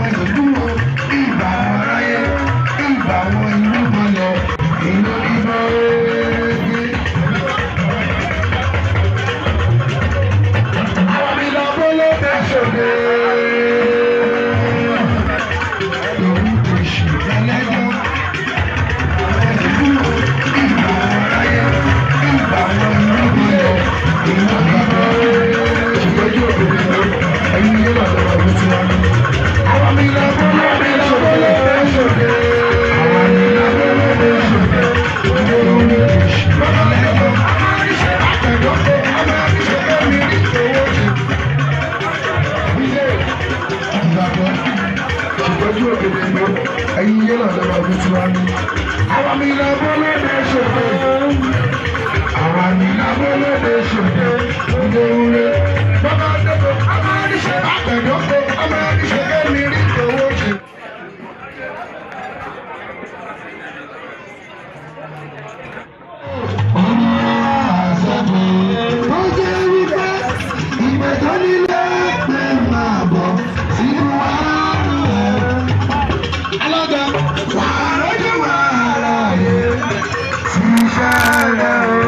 Ìdúró ìgbà aráyé ìgbà wọn ìlú mọlẹ ìlú ìbọn ẹgbẹ. Àwọn mi lọ bọ́lọ́ bẹ́ ṣòde. Òun kò ṣù lẹ́lẹ́jọ́. Ìdúró ìgbà aráyé ìgbà wọn ìlú mọlẹ ìlú ìbọn ẹgbẹ. Ṣùgbọ́n òkèèrè ẹ̀yin yóò lọ sọ̀rọ̀ ọdún tí wọ́n ní. Àwọn mi lọ bọ́lọ́ bẹ́ ṣòde. Àwọn mi lọ bọ́lọ́ bẹ́ ṣòde. Òun kò ṣù lẹ́lẹ́jọ́. Ṣùgbọ́n òkèèrè ẹ̀yin yóò lọ sọ̀rọ̀ ọdún tí wọ́n ní. Àwọn mi lọ bọ́lọ́ bẹ́ ṣòde. Àwọn mi lọ bọ́lọ́ bẹ́ ṣòde. Òun bàbá dẹ́kọ̀ amáríṣẹ́ àgbẹ̀dọ́kọ̀ amáríṣẹ́ kẹ́mi rí owó ṣe. Ọmọ àṣàbọ̀ tó jẹ́ wípé ìgbà tó nílé pé máa bọ̀ sínú àánú ẹ̀. Alága wàá rọ́jò wàhálà yẹ ṣiṣẹ́ rẹ̀ o.